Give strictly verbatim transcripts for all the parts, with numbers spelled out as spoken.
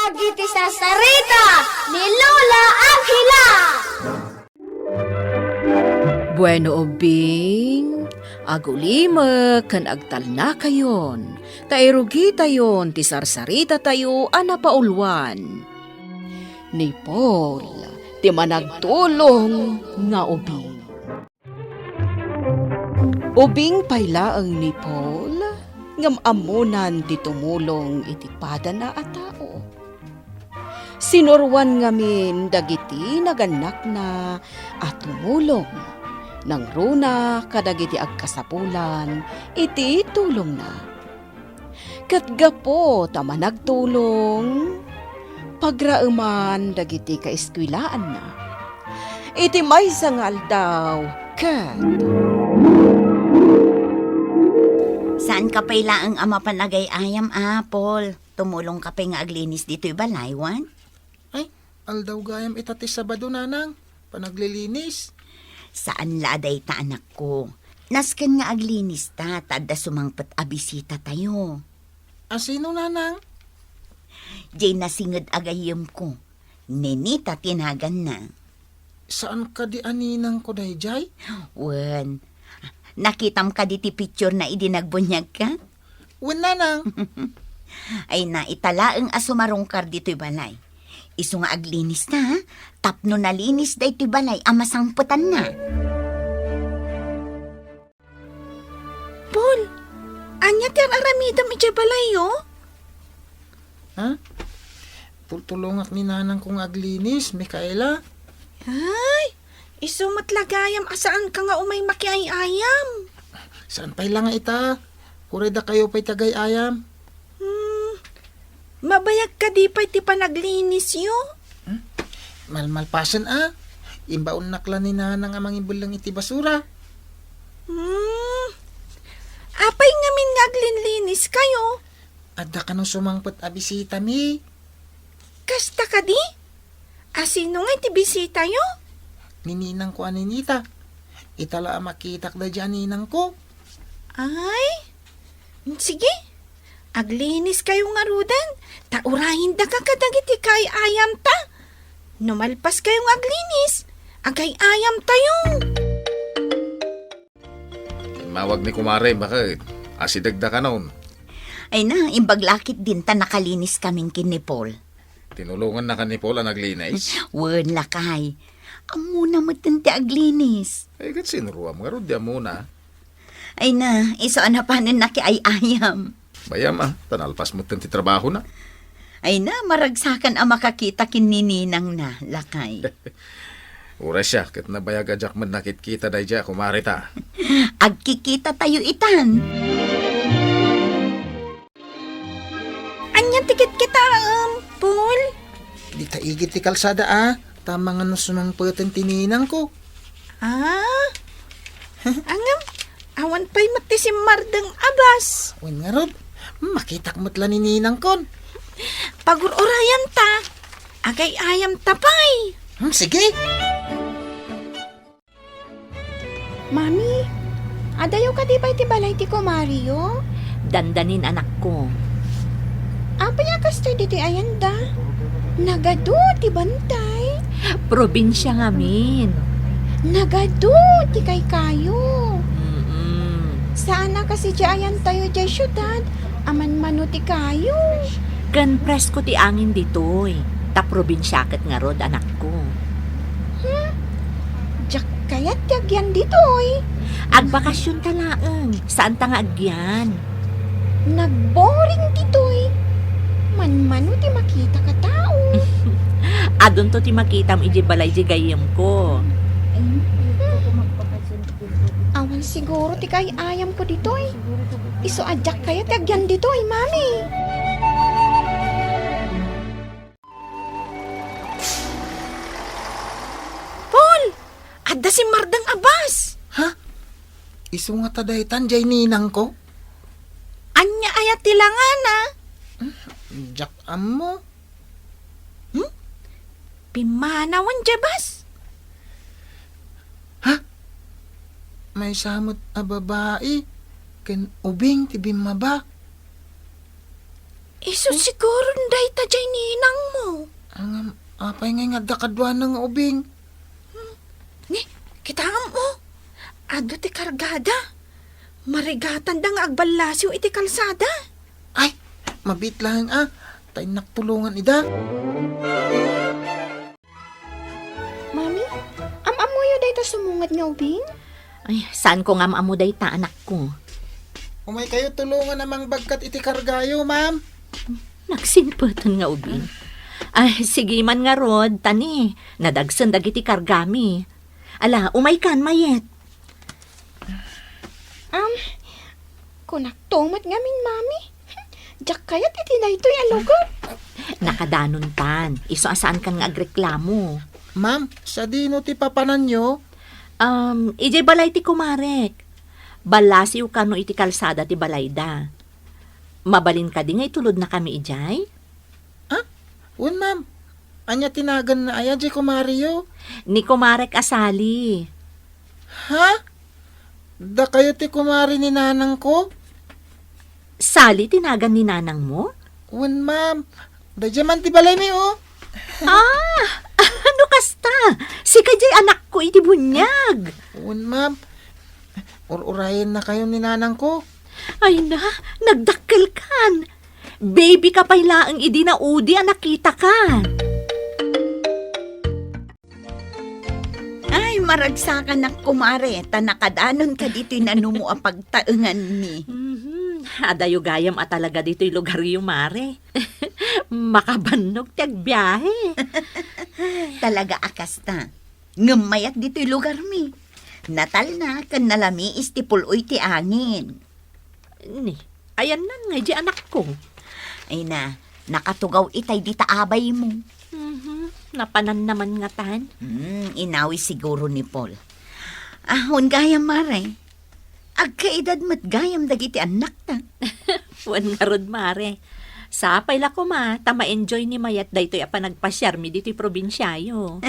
Dagiti sarsarita ni Lola Angela. Bueno, ubing, agulimek ken agtalnakayon, ta irugitayon ti sarsarita tayo a napauluan. Ni Paul ti managtulong nga ubing. Ubing pay laeng ni Paul, ngem ammonan ti tumulong iti padana a tao. Sinuroan ngamin dagiti nagannakna a tumulong, nangruna kadagiti agkasapulan iti tulongna. Ket gapu ta managtulong, pagraeman dagiti kaeskuelaanna. Iti maysa nga aldaw, ket Saanka pay laeng a mapan agay-ayam, a, Paul? Tumulongka pay nga aglinis ditoy balay, wen? Ay, aldaw gayam ita ti Sabado, nanang, panaglilinis. Saan la a dayta, anakko. Nasken nga aglinista, ta adda sumangpet a bisitatayo. A sino, nanang? Jay nasinged a gayyemko. Nenita ti naganna. Saan kadi a ninangko dayjay? Wen. Nakitam kadi ti picturena idi nagbuniagka? Wen, nanang. Ay na, ita laeng a sumarungkar ditoy balay. Isu nga aglinista, ha? Tapno nalinis daytoy balay a masangpetanna. Paul, ania ti ar-aramidem idiay balayyo? Ha? Tultulongak ni nanangko nga aglinis, Micaela. Ay, isu met la gayam a saanka nga umay makiay-ayam. Saan pay la nga ita? Uray dakayo pay ti agay-ayam. Hmm, mabayag kadi pay ti panaglinisyo? Hmm? Malmalpasen a. Imbaonnak la ni nanang a mangimbelleng iti basura. Hmm. Apay ngamin nga aglinliniskayo? Adda kano sumangpet a bisitami. Kasta kadi? A sino ngay ti bisitayo? Ni ninangko a ni Nita. Ita la a makitak daydi a ninangko. Ay, sige. Agliniskayo ngaruden, ta urayendaka kadagiti kaay-ayamta. No malpaskayo nga aglinis, agay-ayamtayo. Immawag ni kumare, baket. Asidegda kanon. Ay na, imbag la ketdin ta nakalinis kamin ken ni Paul. Tinulonganna kan ni Paul a naglinis? Wen, lakay. Ammona metten ti aglinis. Ay, ket sinuroam ngarud ti ammona? Ay na, isu a napanen nakiay-ayam. Bayam a, ta nalpas metten ti trabahona. Ay na, maragsakan a makakita ken ni ninangna, lakay. Uray siak, ket nabayag a diak met nakitkita daydi a kumareta. Agkikitatayo itan. Ania ti kitkitaem, Paul? Dita igid ti kalsada a, ta mangan no sumangpeten ti ninangko. Ah? Ngem, awan pay met ti simmardeng a bus. Wen ngarud, makitak met la ni ninangkon. Pagur-urayanta. Agay-ayamta pay. Hmm, sige. Mami, adayo kadi pay ti balay ti kumareyo? Dandanin, anakko. Apay a kastoy ditoy ayanda? Nagadu ti bantay. Probinsia ngamin. Nagadu ti kaykayo. Mm-mm. Saan a kas idiay ayantayo diay siudad a manmano ti kayo. Ken presko ti angin ditoy, ta probinsia ket ngarud, anakko. Hmm? Diak kayat ti agyan ditoy. Agbakasionta laeng, saanta nga agyan. Nagboring ditoy. Manmano ti makitak a tao. Adunto ti makitam idiay balay di gayyemko. Awan siguro ti kaay-ayamko ditoy. Isu a diak kayat ti agyan ditoy, Mami. Paul! Adda simmardeng a bus! Ha? Isu ngata daytan diay ninangko? Ania aya ti langana? Diak ammo. Hmm? Pimmanawen diay bus? Ha? Maysa met a babai ken ubing ti bimmaba. Isu siguron dayta jay ninangmo. Ngem, apay ngay nga adda kaduana nga ubing? Ni, kitaem, o. Adu ti kargada. Marigatanda nga agballasiw iti kalsada. Ay, mabiit laeng a. Ta innak tulongan ida. Mami, am-ammoyo dayta sumungad nga ubing? Ay, saanko nga am-ammo dayta, anakko. Umaykayo tulongan a mangbagkat iti kargayo, ma'am. Nagsingpeten nga ubing. Ay, sige man ngarud, ta ni, nadagsen dagiti kargami. Ala, umaykan, Mayet. Am, kunakto met ngamin, Mami. Diak kayat iti daytoy a lugar. Nakadanontan. Isu a saankan nga agreklamo. Ma'am, sadino ti papananyo? Um, idiay balay ti kumarek. Ballasiw kano iti kalsada ti balayda. Mabalin kadi nga itulodnakami idiay? Ah? Wen, ma'am. Ania ti naganna aya diay kumareyo? Ni kumarek a Sally. Ha? Dakayo ti kumare ni nanangko? Sally ti nagan ni nanangmo? Wen, ma'am. Daydiay man ti balaymi, o. Ah, ano kasta? Sika diay anakko iti buniag. Wen, ma'am. Ur-urayennakayo ni nanangko. Ay na, nagdakkelkan. Baby ka pay laeng idi naudi a nakitaka. Ay, maragsakanak, kumare, ta nakadanonka ditoy nanumo a pagtaenganmi. Mhm. Adayo gayam a talaga ditoy lugaryo, mare. Makabannog ti agbiahe. Talaga a kasta. Ngem mayat ditoy lugarmi. Natalna ken nalamiis ti pul-oy ti angin. Ni, ayanna ngay diay anakko? Ay na, nakatugaw itay dita abaymo. Mhm, napananna man ngatan. Hmm, inawi siguro ni Paul. Ah, wen gayam, mare. Agkaedad met gayam dagiti annakta. Wen ngarud, mare. Sapay la koma ta ma-enjoy ni Mayet daytoy a panagpasiarmi ditoy probinsiayo.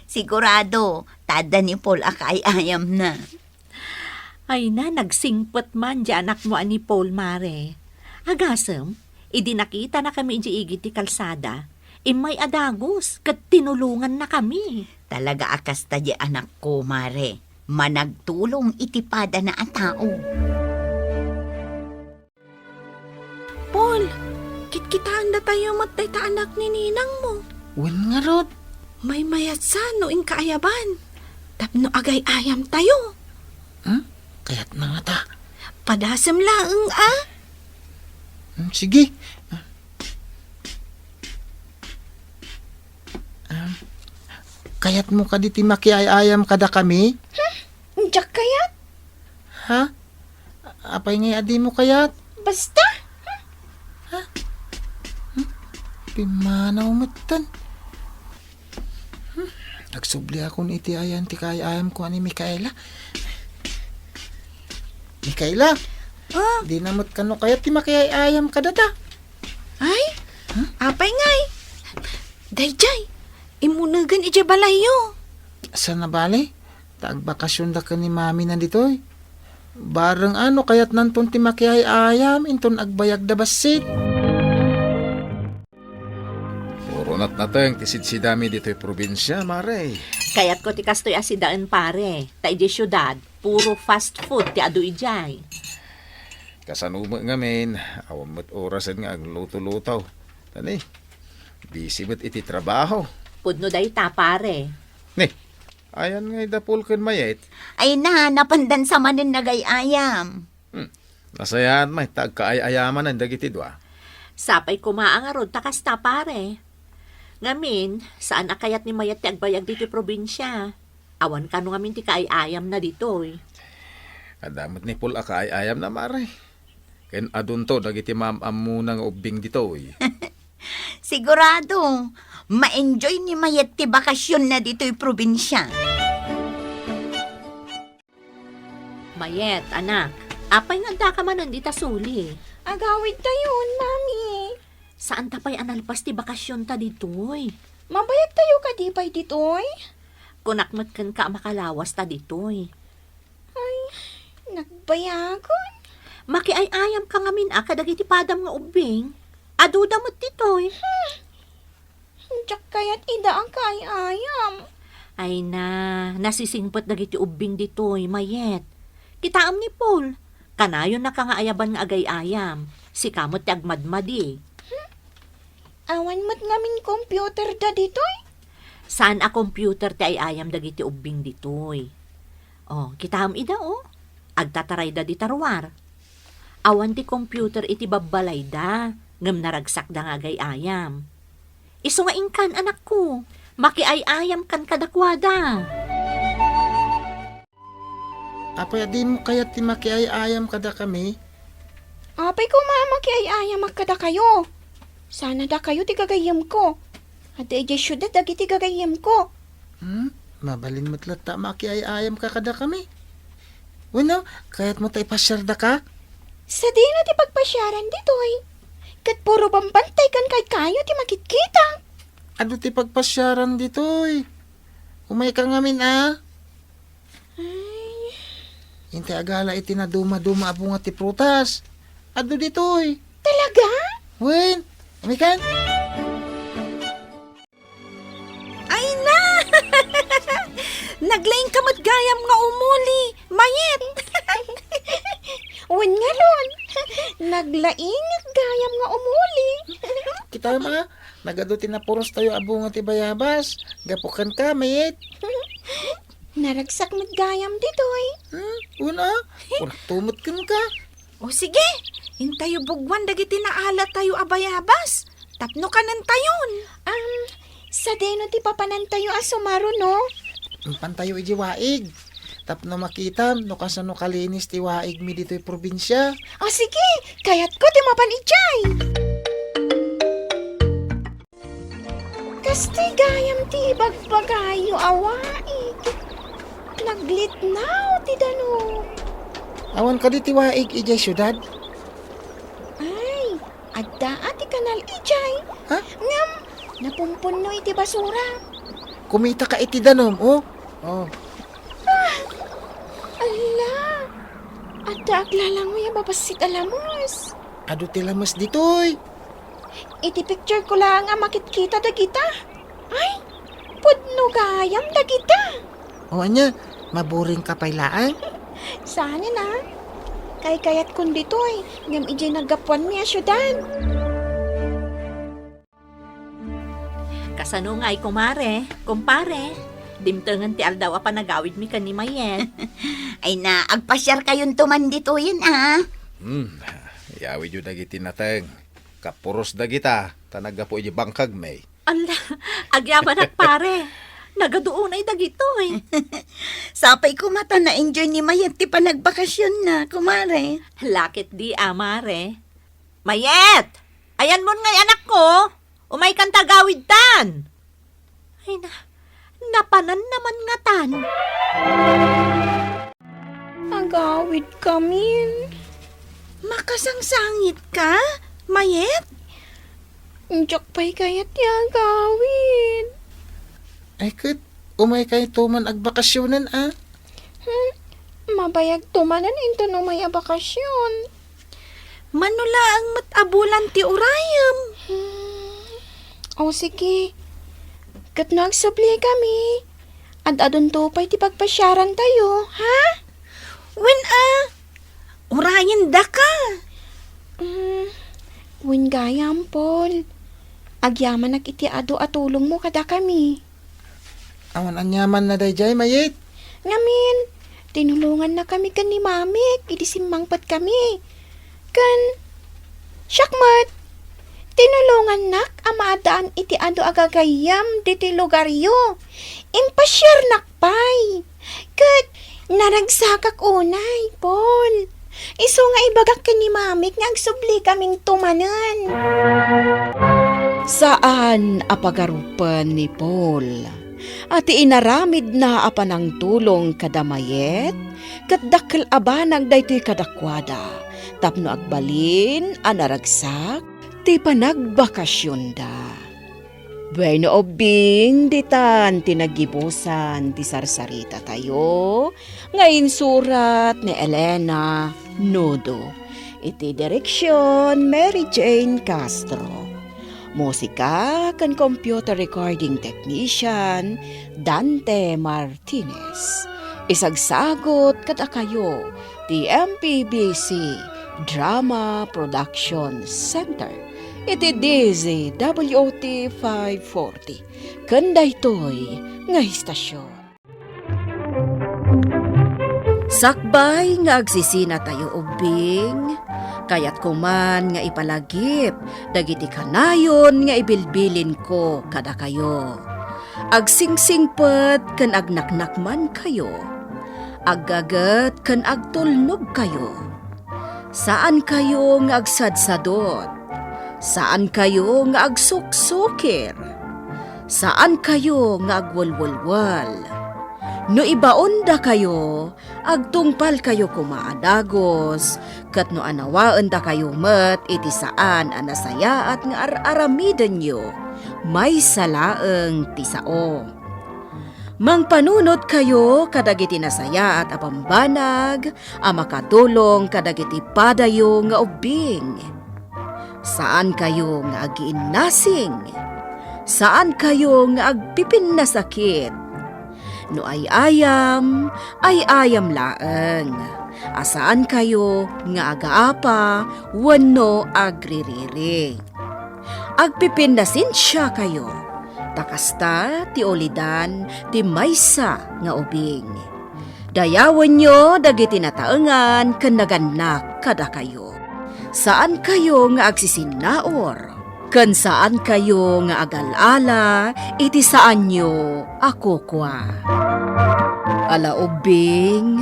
Sigurado, ta adda ni Paul a kaay-ayamna. Ay na, nagsingpet man diay anakmo a ni Paul, mare. Agasem, idi nakitanakami idiay igid ti kalsada, immay a dagus ket tinulongannakami. Talaga a kasta diay anakko, mare. Managtulong iti padana a tao. Paul, kitkitaendatayo met dayta anak ni ninangmo. Wen ngarud? Maymayatsa no inka ayaban tapno agay-ayamtayo. Hmm? Kayatna ngata. Padasem laeng a. Hmm, sige. Ah, kayatmo kadi ti makiay-ayam kadakami? Hmm? Diak kayat. Ha? Apay ngay a dimo kayat? Basta. Ha? Hmm? Pimmanaw metten. Hmm? Agsubliakon iti ayan ti kaay-ayamko a ni Micaela. Micaela? Ah? Dina met kano kayat ti makiay-ayam kadata? Ay? Hmm? Apay ngay? Daydiay, immunegen idiay balayyo. Saan a bale? Ta agbakasionda ken ni mamina ditoy. Bareng a no kayatnanton ti makiay-ayam inton agbayagda bassit. Puro natnateng ti sidsidami ditoy probinsia, mare. Kayatko ti kastoy a sidaen, pare. Ta idiay siudad, puro fast food ti adu idiay. Kasano met ngamin, awan met orasen nga agluto-luto. Ani, busy met iti trabaho. Pudno dayta, pare. Ni, ayan ngay da Paul ken Mayet? Ay na, napandan sa manen nagay-ayam. Hmm. Nasayaat met ta agkaay-ayamanen dagiti dua. Sapay koma a ngarud ta kasta, pare. Ngamin, saan a kayat ni Mayet ti agbayag ditoy probinsia. Awan kano ngamin ti kaay-ayamna ditoy. Adda met ni Paul a kaay-ayamna, mare. Ken adunto dagiti maam-ammona nga ubbing ditoy. Sigurado, ma-enjoy ni Mayet ti bakasionna ditoy probinsia. Mayet, anak, apay nga addaka manen dita suli? Agawidtayon, Mami. Saanta pay a nalpas ti bakasionta ditoy. Mabayagtayo kadi pay ditoy? Kunak met kenka a makalawasta ditoy. Ay, nagbayagon. Makiay-ayamka ngamin a kadagiti padam nga ubbing. Aduda met ditoy. Diak kayat ida a kaay-ayam. Ay na, nasisingpet dagiti ubbing ditoy, Mayet. Kitaem ni Paul, kanayonnaka nga ayaban nga agay-ayam. Sika met ti agmadmadi. Awan met ngamin computer da ditoy? Saan a computer ti ay-ayam dagiti ubbing ditoy. Oh, kitaem ida, oh. Agtatarayda dita ruar. Awan ti computer iti babbalayda, ngem naragsakda nga agay-ayam. Isu nga inkan, anakko, makiay-ayamkan kadakuada. Apay a dimo kayat ti makiay-ayam kadakami? Apay koma a makiay-ayamak kadakayo? Sana dakayo ti gagayyemko. Adda idiay siudad dagiti gagayyemko. Hmm? Mabalin met latta a makiay-ayamka kadakami. Wenno, kayatmo ta ipasiardaka? Sadino ti pagpasiaran ditoy? Ket puro bambantay ken kaykayo ti makitkita. Adu ti pagpasiaran ditoy. Umayka ngamin, a? Ay. Intay agala iti nadumaduma a bunga ti prutas. Adu ditoy. Talaga? Wen, umaykan? Ay na! Naglaingka met gayam nga umuli, Mayet. Wen ngarud, naglaingak gayam nga umuli. Kitaem a, nagadu ti napurostayo a bunga ti bayabas. Gapu kenka, Mayet. Naragsak met gayam ditoy. Hmm? Una? Unakto met kenka. O sige, intayo bugwan dagiti naalatayo a bayabas tapno kanentayon. Am, sadino ti papanantayo a sumaruno? Impantayo idiay waig tapno makitam no kasano kalinis ti waigmi ditoy probinsia. O sige, kayatko ti mapan idiay. Kastoy gayam ti ibagbagayo a waig. Naglitnaw ti danum. Awan kadi ti waig idiay siudad? Ay, adda a ti kanal idiay. Ha? Ngem, napumpunno iti basura. Kumitaka iti danum, oh. Oh. Ah! Ala! Adda aglalangoy a babassit a lames. Adu ti lames ditoy. Iti picture ko laeng a makitkita dagita. Ay, pudno gayam dagita. O ania, maburingka pay laeng? Saanen a. Kaykayatkon ditoy, ngem idiay naggapuanmi a siudad. Kasano ngay, kumare, kumpare? Dimtengen ti aldaw a panagawidmi ken ni Mayet. Ay na, agpasiarkayonto man ditoyen, a. Hmm, yawidyo dagiti nateng. Kapuros dagita, ta naggapu iti bangkagmi. Ala, agyamanak, pare. Nagadu unay dagitoy. Sapay koma ta na-enjoy ni Mayet ti panagbakasyonna, kumare. Lakit di, a, mare. Mayet! Ayanmon ngay, anakko? Umaykan ta agawidtan! Ay na, napanan naman ngatan. Agawidkamin. Makasangsangitka, Mayet? Diak pay kayat ti agawid. Ay ket, umaykayto man agbakasyonen, a? Hmm, mabayagto manen inton umay a bakasyon. Mano laeng met a bulan ti urayem? Hmm. O, sige. Ket no agsublikami, ad-adunto pay ti pagpasiarantayo, ha? Wen a, urayendaka. Hmm. Wen gayam, Paul. Agyamanak iti adu a tulongmo kadakami. Awan aniamanna daydiay, Mayet. Ngamin, tinulongannakami ken ni Mamik idi simmangpetkami. Ken siak met, tinulongannak a maaddaan iti adu a gagayyem ditoy lugaryo. Impasiarnak pay. Ket naragsakak unay, Paul. Isu nga ibagak ken ni Mamik nga agsublikami manen. Saan a pagarupen ni Paul a ti inaramidna a panangtulong kada Mayet ket dakkel a banag daytoy kadakuada tapno agbalin a naragsak ti panagbakasionda. Bueno, ubbing, ditan ti naggibusan ti sarsaritatayo nga insurat ni Elena Nodo. Iti direksyon, Mary Jane Castro. Musika ken computer recording technician, Dante Martinez. Isagsagut kadakayo ti M P B C Drama Production Center iti D Z W T five forty ken daytoy nga istasyon. Sakbay nga agsisinatayo ubbing, kayatko man nga ipalagip dagiti kanayon nga ibilbilinko kadakayo. Agsingsingpet ken agnaknakmankayo. Aggaget ken agtulnogkayo. Saankayo nga agsadsadot. Saankayo nga agsuksukir. Saankayo nga agwelwelwel. No ibaondakayo, agtungpalkayo koma a dagus, ket no anawaendakayo met iti saan a nasayaat nga ar-aramidenyo, maysa laeng ti sao. Mangpanunotkayo kadagiti nasayaat a bambanag a makatulong kadagiti padayo nga ubbing. Saankayo nga agiinnasing. Saankayo nga agpipinnasakit. No ay-ayam, ay-ayam laeng. A saankayo nga agaapa wenno agririri. Agpipinnasensiakayo, ta kasta ti ulidan ti maysa nga ubing. Dayawenyo dagiti nataengan ken nagannak kadakayo. Saankayo nga agsisinnaur, ken saankayo nga agal-ala iti saanyo a kukua. Ala ubbing,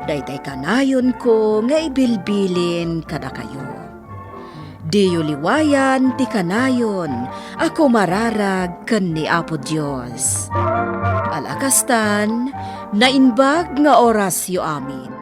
daytay kanayonko nga ibilbilin kadakayo. Diyo liwayan ti kanayon a kumararag ken ni Apo Dios. Ala kastan, naimbag nga orasyo amin.